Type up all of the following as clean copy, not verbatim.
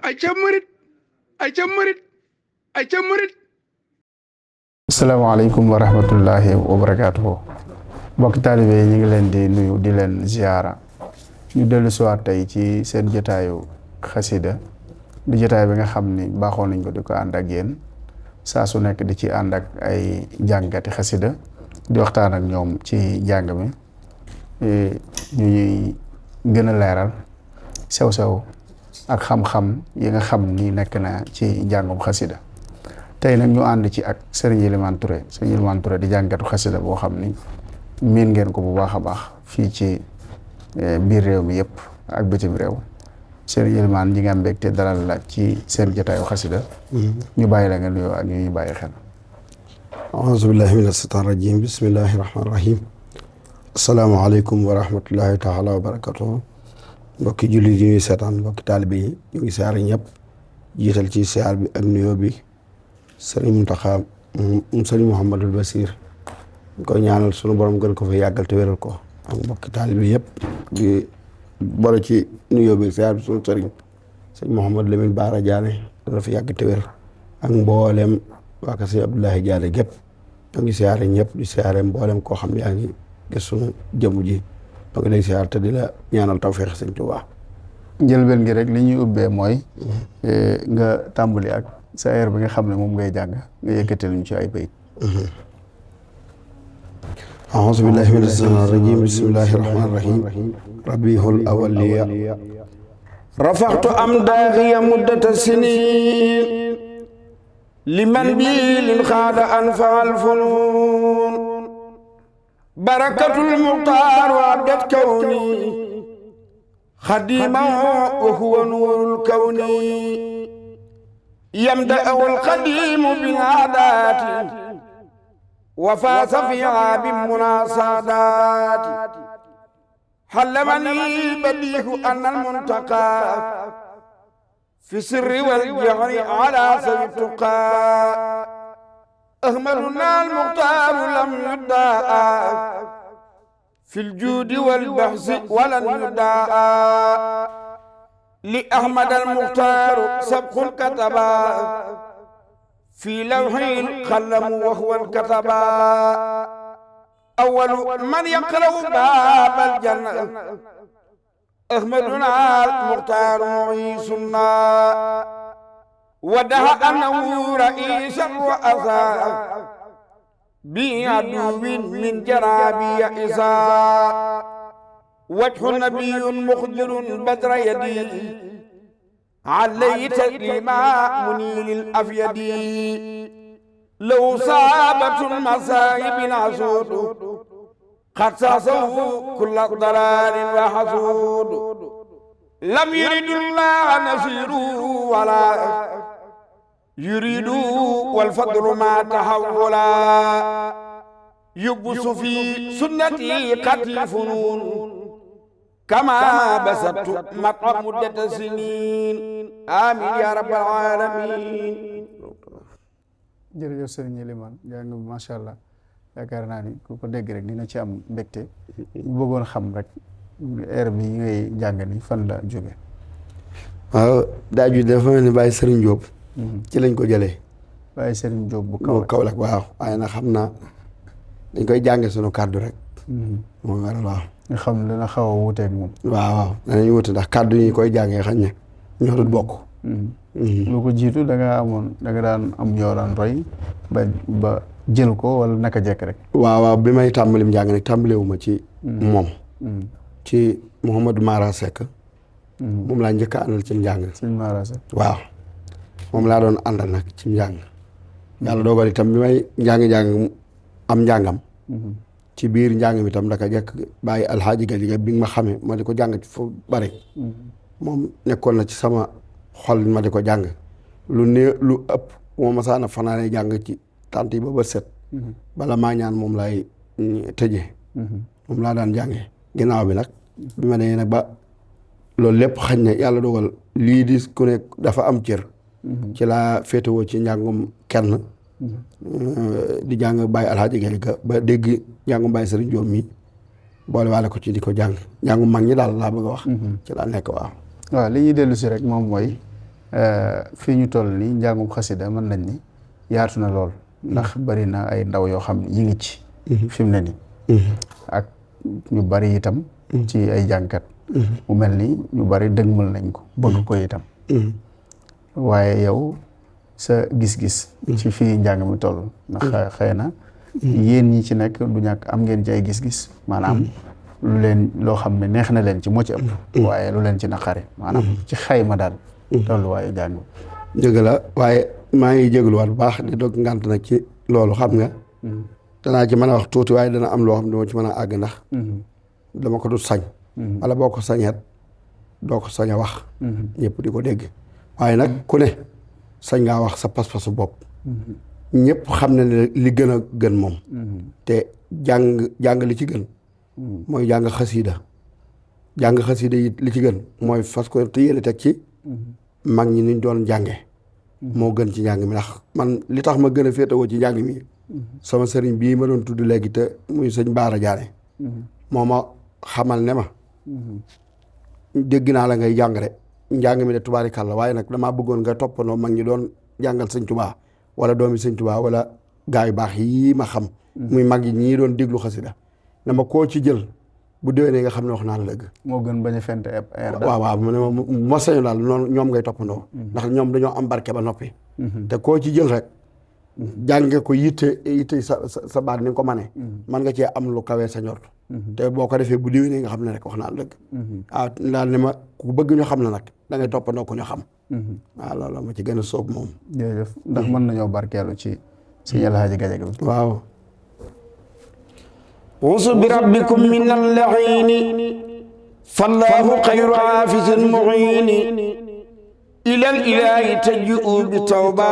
ay ca murit ay ca murit ay ca murit. asalaamaaleykum wa rahmatullahi wa barakaatuhu. mbokki taalibe yi ñu ngi leen di nuyu di leen ziyaara. ñu dellu siwaat tey ci seen jotaayu xasida di jotaay bi nga xam ni baaxoon nañ ko di ko ànd ak yéen saa su nekk di ci ànd ak ay jàngati xasida di waxtaan ak ñoom ci njàng mi ñu ñuy gën a leeral sew-sew ak xam-xam yi nga xam ni nekk na ci njàngum xasida. tey nag ñu ànd ci ak Serigne Elimane Touré Serigne Elimane Touré di jàngatu xasida boo xam ni miin ngeen ko bu baax a baax fii ci biir réew mi yëpp ak bitim réew. Serigne Elimane ñi nga am mbégte dalal la ci seen jotaayu xasida ñu bàyyi la nga nuyoo ak ñu bàyyi xel. auzu billahi mina shaytaani rajim bismillahi rahmaani rahim asalaamaaleykum wa rahmatullahi taala wa barakatuh. mbokki jullit yi ñuy seetaan mbokki taalibe yi ñu ngi siyaar ñëpp jiital ci siyaar bi ak nuyoo bi Serigne Mountakha Serigne Mouhamadul Basir ñu koy ñaanal sunu borom gën ko fa yàggal te wéral ko ak mbokki taalibe yëpp di boole ci nuyoo bi siyaar bi sunu sëriñ sëñ Mouhamad Lamine Bara Diané dana fi yàgg te wér ak mboolem waa ka sëñ Abdoulaye Diané gépp ñoo ngi siyaare ñëpp di siyaare mboolem koo xam yaa ngi gis sunu jëmm ji ñoo ngi lay siyaar te di la ñaanal tawfeex sëñ Tuubaa. njëlbeen gi rek li ñuy ubbee mooy nga tàmbali ak sa air bi nga xam ne moom ngay jàng nga yëkkati luñ ci ay bayit. auzu billahi mina shaytaani rajim bismillahi rahmaani rahim rabbihul awwaliya rafaxtu am daaxiya muddata sinin liman bi lin xaada anfaal funun barakatul muxtaar wa abdat kawni xadima wa huwa nuurul kawni yamda awal xadimu bil aadaati wa faasa fiha bi munaasaadaati xallamani badiihu anna al muntaqa fi sirri wal jahri ala sawi tuqaa ahmaduna al muxtaaru lam yuddaa fil juudi wal baxsi walan yuddaa li ahmad al muxtaaru sabqul kataba fi lawhil qalam wa huwa al kataba awwalu man yaqra'u baabal janna ahmaduna al muxtaaru mu'iisuna wadaha annahu ra'iisan wa azaa bi aduwwin min jaraabiya izaa wajhu nabiyyun muxjilun badra yadi alayhi taslima munilil afyadi law saabatul masaa'ibin asuudu qad saasahu kulla daraarin wa hasuudu lam yuridullaha nasiru wala yuridu wal fadlu ma tahawwala yubsu fi sunnati qatli funun kama basattu mat'a muddata sinin amin ya rabbal alamin. jërëjëf Serigne Elimane jàng bi macha allah yaakaar naa ni ku ko dégg rek dina ci am mbégte ñu bëggoon xam rek air bi ngay jàng ni fan la jóge. waaw daa ju dafa mel ni Baye Serigne Diop ci lañ ko jëlee. Baye Serigne Diop bu Kaolack waaw waaye nag xam naa dañ koy jànge sunu kàddu rek. moo waral waaw. nga xam ne dana xaw a wuuteeg moom. waaw danañ wute ndax kàddu yi koy jàngee xañ ne ñoo dul bokk. lu ko jiitu da nga daan am ñoo daan roy ba jël ko wala naka jekk rek. waaw bi may tàmbalim njàng nag tàmbalewuma ci moom. ci Mouhamadou Mara Seck. moom laa njëkk a àndal ci njàng. sëñ Mara Seck. waaw moom laa doon àndal nag ci njàng. yàlla dogal itam bi may njàng am njàngam. ci biir njàng mi itam daka jekk bàyyi alxaaji Gajiga bi nga ma xamee ma di ko jàng ci fu bari. moom nekkoon na ci sama xol ma di ko jàng lu ëpp moom masaana fanaane jàng ci tànt yi ba bët set. bala maa ñaan moom laay tëjee. moom laa daan jàngee ginnaaw bi nag bi ma nee nag ba loolu lépp xañ ne yàlla dogal lii di ku ne dafa am cër. ci laa féetewoo ci njàngum kenn. di jàng Baye Alhaji Gaye ga ba dégg njàngum Baye Serigne Diop mi boole waale ko ci di ko jàng njàngum mag ñi daal laa bëgg a wax. ci laa nekk waaw. waaw li ñuy dellu si rek moom mooy fii ñu toll nii njàngum xasida mën nañ ni yaatu na lool ndax bari na ay ndaw yoo xam ne ñi ngi ci fi mu ne nii ak ñu bari itam ci ay jàngkat mu mel ni ñu bari dëgmal nañ ko bëgg ko itam waaye yow sa gis-gis ci fii njàng mi toll ndax xëy na yéen ñi ci nekk du ñàkk am ngeen ci ay gis-gis maanaam lu leen loo xam ne neex na leen ci moo ci ëpp waaye lu leen ci naqari maanaam ci xayma daal tolluwaayu njàng dëgg la waaye maa ngi jégaluwaat bu baax di dog ngant nag ci loolu xam nga danaa ci mën a wax tuuti waaye dana am loo xam ne dama ci mën a àgg ndax dama ko du sañ wala boo ko sañeet doo ko sañ a wax ñëpp di ko dégg waaye nag ku ne sañ ngaa wax sa pas-pasu bopp ñëpp xam ne li gën a gën moom te jàng li ci gën mooy jàng xasiida yi li ci gën mooy fas ko te yéene teg ci mag ñi niñ doon jànge moo gën ci njàng mi ndax man li tax ma gën a féetewoo ci njàng mi sama sëriñ bii ma doon tudd léegi te muy sëñ Baara Jaane moo ma xamal ne ma dégg naa la ngay jàng rek njàng mi de tubaarikàlla waaye nag damaa bëggoon nga toppandoo mag ñi doon jàngal sëñ Tubaa wala doomi sëñ Tubaa wala gaa yu baax yii ma xam muy mag yi ñii doon déglu xasida dama koo ci jël bu déwénee nga xam ne wax naa la dëgg moo gën bañ a fent waaw mu ne ma sañu daal noonu ñoom ngay toppandoo ndax ñoom dañoo am barke ba noppi te koo ci jël rek jànge ko yitte sa baat ni nga ko manee man nga cee am lu kawee sa njort te boo ko defee bu déwénee nga xam ne rek wax naa la dëgg waaw daal ne ma ku bëgg ñu xam la nag da ngay toppandoo ko ñu xam waaw loolu ma ci gën a sóob moom jërëjëf ndax mën nañoo barkeelu ci Sëñ Alhaaji Gajaga bi waaw usu bi rabbikum min al-la'iini fallaahu xayru aafisin mu'iini ilal ilaahi tajuu bi tawba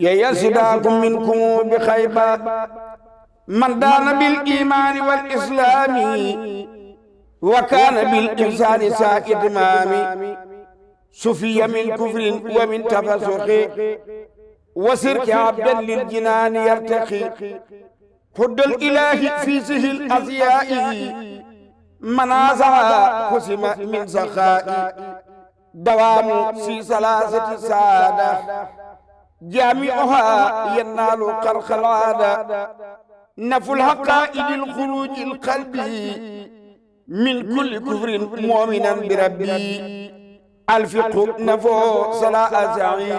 ya yasidaakum minkum bi xayba man daana bil iimaani wal islaami wa kaana bil ihsaani saa itmaami sufiya min kufrin wa min tafasuqi wa sirki abdan lil jinaani yartaqi حد الإله في سهل الأزياء منازع قسم من سخاء دوام في ثلاثة سادة جامعها ينال قرق العادة نفو الحقائد الخروج القلبي من كل كفر مؤمنا بربي الفقه نفو صلاة سعي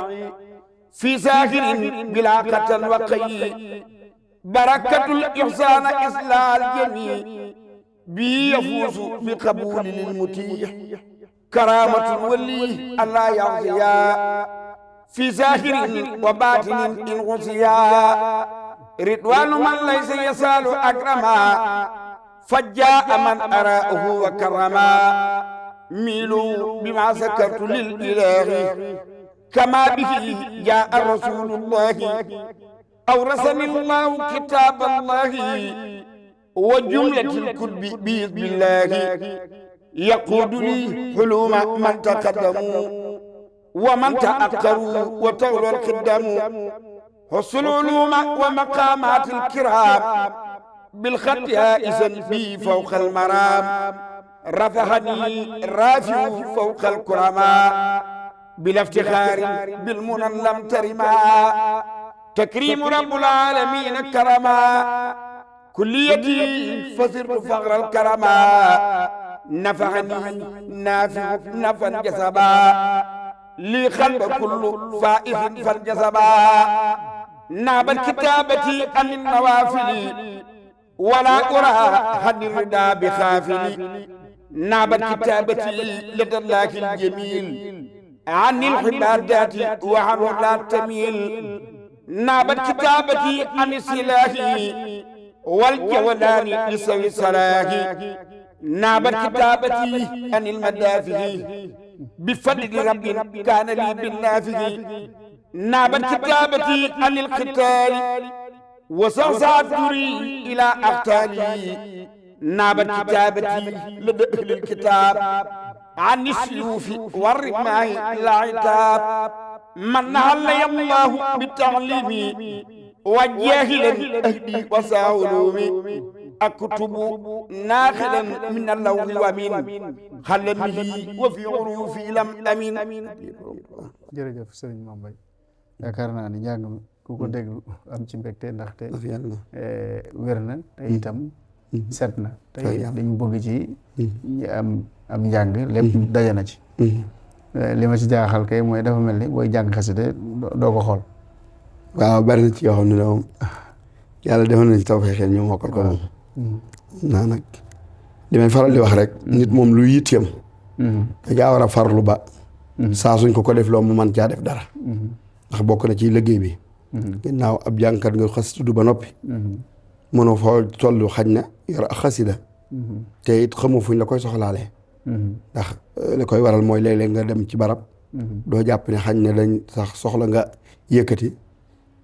في ساخر بلا قتل وقي بركة الإحسان إصلاح الجميع بي يفوز بقبول للمتيح كرامة الولي الله يعصيا في ظاهر وباطن إن غصيا رضوان من ليس يسال أكرما فجاء من أراءه وكرما ميلوا بما سكرت للإله كما به جاء رسول الله أورثني الله كتاب الله وجملة الكتب بإذن الله يقود لي حلوم من تقدموا ومن تأخروا وطول القدم حصل العلوم ومقامات الكرام بالخط هائسا بي فوق المرام رفعني رافع فوق الكرماء بلا افتخار بالمنى لم ترما تكريم رب العالمين كرما كليتي فصرت فقر الكرما نفعني نافع نفا جسبا لي قلب كل فائز فالجسبا ناب الكتابة عن النوافل ولا أرى حد الردى بخافل ناب الكتابة لدى الله الجميل عن العبادات وعن لا تميل نابت كتابتي عن السلاح والجولان لسوي الصلاح نابت كتابتي عن المدافع بفضل رب كان لي بالنافع نابت كتابتي عن القتال وسوسع الدري إلى أقتالي نابت كتابتي لدى أهل الكتاب عن السيوف والرماح إلى عتاب من علي الله بالتعليم وجاهلا أهدي وسع علومي aktubu naaxilan min allawhi wa min xalamihi wa fi urufi lam amin. jërëjëf sëriñ Mame Mbaye yaakaar naa ni njàng mi ku ko déglu am ci mbégte ndaxte wér na te itam set na te dañu bëgg ci am njàng lépp daje na ci. li ma ci jaaxal kay mooy dafa mel ni booy jàng xasida doo ko xool. waaw bari na ci yoo xam ne moom yàlla defal na ci taw xel ñu mokkal ko moom. naa nag li may faral di wax rek. nit moom lu yitteem. dajaa war a farlu ba. saa suñ ko def loo mu man caa def dara. ndax bokk na ci liggéey bi. ginnaaw ab jàngkat nga xas tudd ba noppi. mënoo foo toll xaj na yor ak xasida. te it xamu fuñ la koy soxlaalee. ndax li koy waral mooy léeg-léeg nga dem ci barab. doo jàpp ne xañ ne dañ sax soxla nga yëkkati.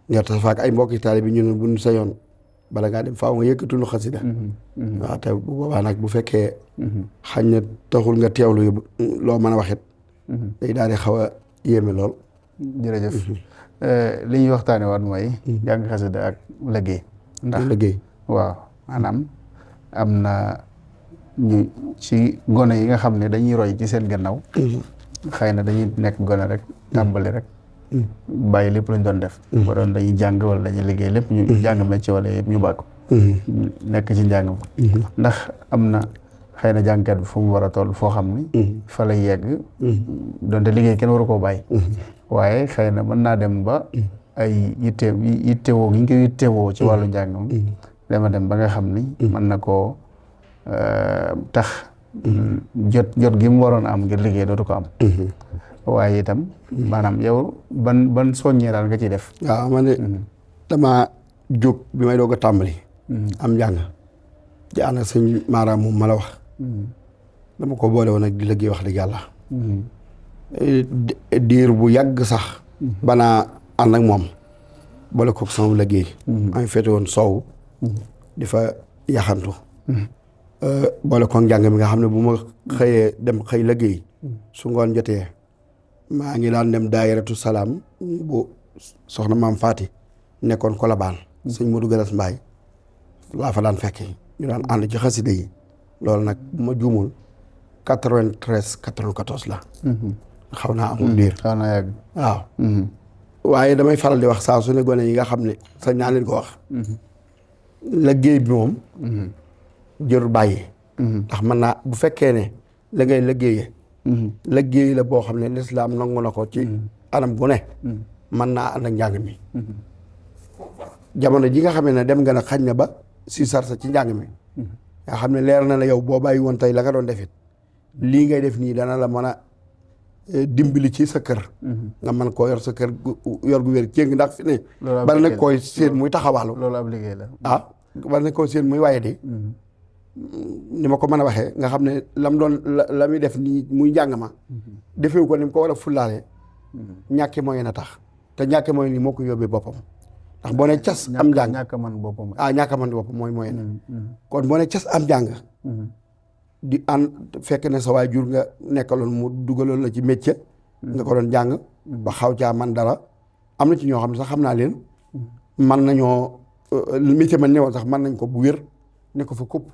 nga tax faak ay mbokki taalibe bi ñu ne buñ sañoon bala ngaa dem faaw nga yëkkati lu xasida. waaw te bu boobaa nag bu fekkee. xañ na taxul nga teewlu loo mën a waxit. day daal di xaw a yéeme lool. jërëjëf li ñuy waxtaane waat mooy. jàng xasida ak liggéey. ndax liggéey waaw maanaam am na ñu ci gone yi nga xam ne dañuy roy ci seen gannaaw. xëy na dañuy nekk gone rek tàmbali rek. bàyyi lépp lañ doon def. ba doon dañuy jàng wala dañuy liggéey lépp ñu jàng métier wala yëpp ñu bàkk. nekk ci njàng mi. ndax am na xëy na jàngkat bi fu mu war a toll foo xam ni. fa lay yegg. donte liggéey kenn waru koo bàyyi. waaye xëy na mën naa dem ba. ay yittewoo gi ñu koy yittewoo ci wàllu njàng mi. dama dem ba nga xam ni. mën na koo tax. jot gi mu waroon am ngir liggéey dootu ko am. waaye itam maanaam yow ban soññee daal nga ciy def. waaw man de dama jóg bi may doog a tàmbali. am njàng. di ànd ak sëñ maaraam moom ma la wax. dama ko boole woon ak di liggéey wax dëgg yàlla. diir bu yàgg sax. banaa ànd ak moom boole koog sama liggéey. maa ngi féete woon soow. di fa yaxantu. boole koog njàng mi nga xam ne bu ma xëyee dem xëy liggéey. su ngoon jotee. maa ngi daan dem daayiratu salaam bu soxna maam Faati nekkoon Kolobaan sëñ Modou Galas Mbaay laa fa daan fekke ñu daan ànd ci xasida yi loolu nag bu ma juumul 93 94 la. xaw naa amul diir. xaw naa yàgg. waaw. waaye damay faral di wax saa su ne gone yi nga xam ne sañ naa leen ko wax. liggéey bi moom. jërul bàyyi. ndax mën naa bu fekkee ne la ngay liggéeyee. liggéey la boo xam ne lislaam nangu na ko ci anam gu ne. mën naa ànd ak njàng mi. jamono ji nga xam ne dem nga nag xañ na ba si sarsa ci njàng mi. nga xam ne leer na la yow boo bàyyi woon tey la nga doon defit lii ngay def nii dana la mën a dimbali ci sa kër. nga mën koo yor sa kër yor gu wér céng ndax fi ne. bari na koy seen muy taxawaalu. loolu ab liggéey la. bari na koy seen muy waaye di. ni ma ko mën a waxee nga xam ne lam doon la muy def nii muy njàng ma. defewu ko ni mu ko war a fullaale. ñàkki mooy na tax te ñàkki mooy ni moo ko yóbbee boppam. ndax boo ne cas am njàng ñàkk a mën boppam. ñàkk a mën boppam mooy na. kon boo ne cas am njàng. di ànd fekk ne sa waajur nga nekkaloon mu dugaloon la ci métier. nga ko doon jàng. ba xaw caa man dara. am na ci ñoo xam ne sax xam naa leen. man nañoo métier man newoon sax mën nañ ko bu wér ne ko fa kupp.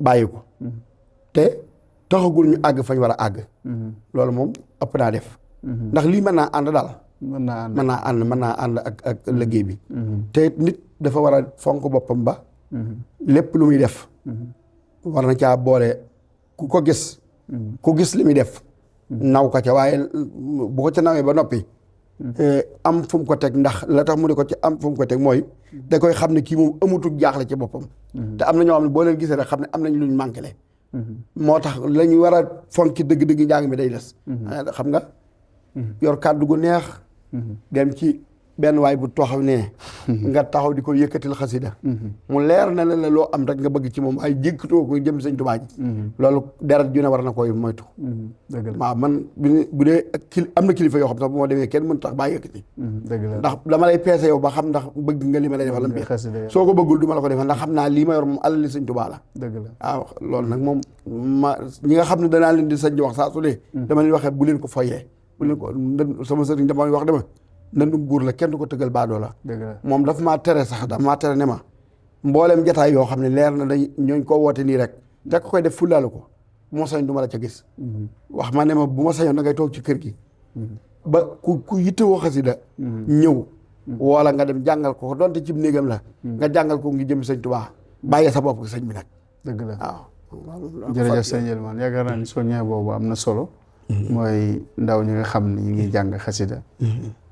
bàyyi ko te taxagul ñu àgg fañ war a àgg. loolu moom ëpp naa def. ndax lii mën naa ànd daal. mën naa ànd ak liggéey bi. te nit dafa war a fonk boppam ba. lépp lu muy def. war na caa boole ku ko gis. ku gis li muy def. naw ko ca waaye bu ko ca nawee ba noppi. am fu mu ko teg ndax la tax mu di ko ci am fu mu ko teg mooy. da koy xam ne kii moom amutul jaaxle ci boppam. te am na ñoo xam ne boo leen gisee rek xam ne am nañ luñ manqué le. moo tax la ñu war a fonki dëgg-dëgg njàng mi day des. xam nga. yor kàddu gu neex. dem ci benn waay bu taxaw ne. nga taxaw di ko yëkkatil xasida. mu leer na la loo am rek nga bëgg ci moom ay jékkatoo ko jëm sëñ Tuubaa ji. loolu deret ju ne war na koy moytu. waaw man bu dee am na kilifa yoo xam sax bu ma demee kenn mën tax baa yëkkati. ndax dama lay peese yow ba xam ndax bëgg nga li ma lay defal lam bi soo ko bëggul du ma la ko defal ndax xam naa lii ma yor moom alal li sëñ Tuubaa la. waaw loolu nag moom ñi nga xam ne danaa leen di sañ di wax saa su ne. dama leen waxee bu leen ko foyee. bu leen ko sama sëriñ dama wax ndandum buur la kenn du ko tëggal baadoo la. moom dafa maa tere sax dafa maa tere ne ma mboolem jataay yoo xam ne leer na dañ ñooñ koo woote nii rek da ko koy def fulaalu ko bu ma sañ du ma la ca gis wax ma ne ma bu ma sañoon da ngay toog ci kër gi ba ku yittewoo xasida ñëw wala nga dem jàngal ko donte cib néegam la nga jàngal ko ngi jëm sëñ Tuubaa bàyyi sa bopp sëñ bi nag dëgg la waaw jërëjëf sëñ Elimane yaakaar naa ni soññee boobu am na solo mooy ndaw ñi nga xam ne ñu ngi jàng xasida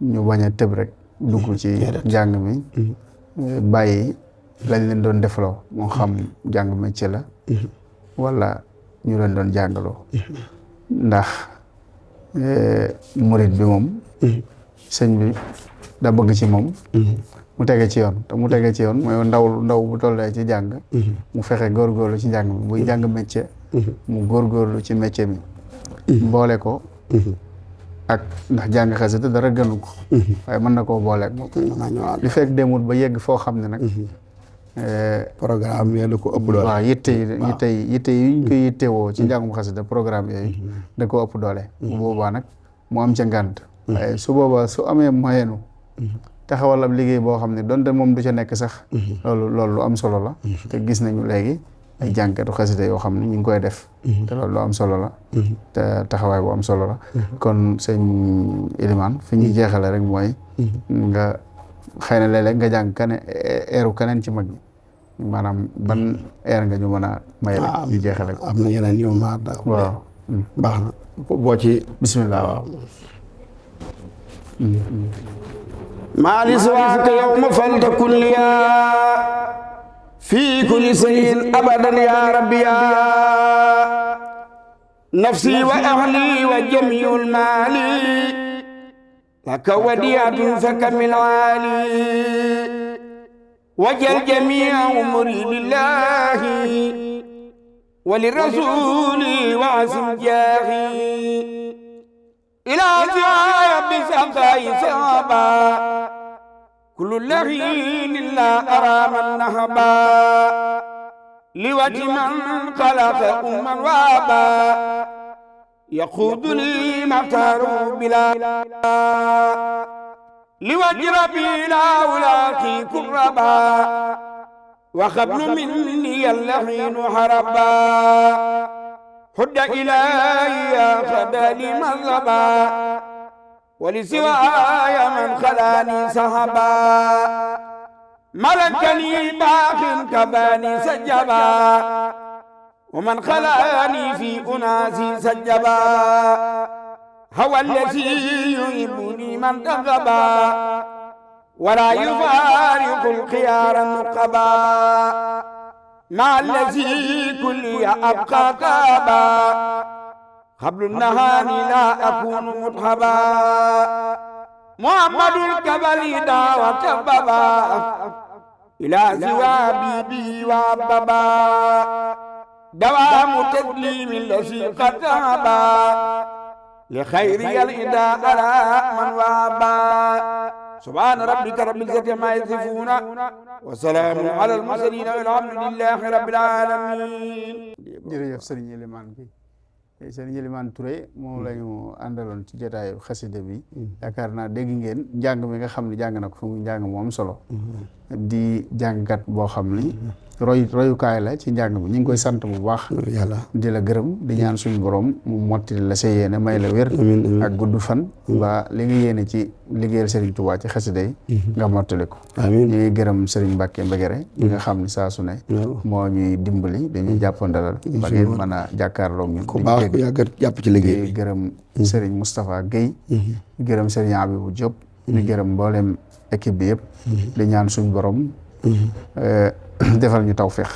ñu bañ a tëb rek dugg ci njàng mi bàyyi lañ leen doon defloo moo xam jàng métier la wala ñu leen doon jàngaloo ndax murit bi moom sëñ bi da bëgg ci moom mu tege ci yoon te mu tege ci yoon mooy ndaw bu tollee ci jàng mu fexe góorgóorlu ci njàng mi buy jàng métier mu góorgóorlu ci métier mi boole ko ak ndax jàng xasida dara gënu ko waaye mën na koo booleeg moom li fekk demut ba yegg foo xam ne nag programme yooyu da ko ëpp doole waaw yitte yi ñu koy yittewoo ci njàngum xasida programme yooyu da ko ëpp doole bu boobaa nag mu am ca ngànt waaye su boobaa su amee moyenu taxawal ab liggéey boo xam ne donte moom du ca nekk sax loolu lu am solo la te gis nañu léegi ay jàngkatu xasida yoo xam ne ñu ngi koy def te loolu lu am solo la te taxawaay bu am solo la kon sëñ Elimane fi ñuy jeexale rek mooy nga xëy na léeg-léeg nga jàng eeru keneen ci mag ñi maanaam ban eer nga ñu mën a may rek ñu jeexale ko am na yeneen yu maar da waaw baax na boo ci bismillah waaw maa li siwaaka yawma faltakun liya fi kulli shay'in abadan ya rabbi ya nafsi wa ahli wa jami'ul mali laka wadiyatun fakamil ali wajal jami'a umuri lillahi wa lirrasuli wa asim jahi ila rabbi saqai saba kullu lahin la ara man nahaba liwati man khalaqa umman waba yaquduni maqtaru bila liwati rabbi la ulaqi kuraba wa khablu minni allahin haraba hudda ilayya khadali mazhaba ولسواي من خلاني صحبا ملكني باخ كباني سجبا ومن خلاني في أناسي سجبا هو الذي يحبني من تغبا ولا يفارق الخيار النقبا مع الذي كل أبقى كابا قبل النهار لا أكون مطحبا محمد الكبلي دعوة بابا إلى زوابي بي واببا دوام تسليم الذي قد ذهبا لخير الإداء على من وابا سبحان ربك رب العزة عما يصفون وسلام على المرسلين والحمد لله رب العالمين. jërëjëf Serigne Elimane Gueye Serigne Elimane Touré moom la ñu àndaloon ci jotaayu xasida bi yaakaar naa dégg ngeen njàng mi nga xam ne jàng na ko fu mu njàng mu am solo di jàngkat boo xam ni royukaay la ci njàng mi ñu ngi koy sant bu baax yàlla di la gërëm di ñaan suñu borom mu mottali la sa yéene may la wér ak gudd fan ba li nga yéene ci liggéeyal Serigne Touba ci xasida yi nga mottali ko ñu ngi gërëm Serigne Mbacke Mbegere ñi nga xam ne saa su ne moo ñuy dimbali dañuy jàppandalal ba ngeen mën a jàkkaarloog ñun ku baax ku yàgg jàpp ci liggéey di gërëm Serigne Moustapha Guèye di gërëm Serigne Abibou Diop di gërëm mboolem équipe bi yëpp di ñaan suñu borom defal ñu tawféex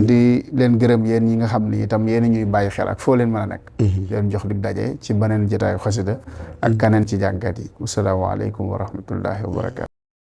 di leen gërëm yéen ñi nga xam ne itam yéen ñuy bàyyi xel ak foo leen mën a nekk leen jox dig daje ci beneen jotaayu xasida ak kaneen ci jàngat yi asalaamaaleykum wa rahmatullahi wa barakatu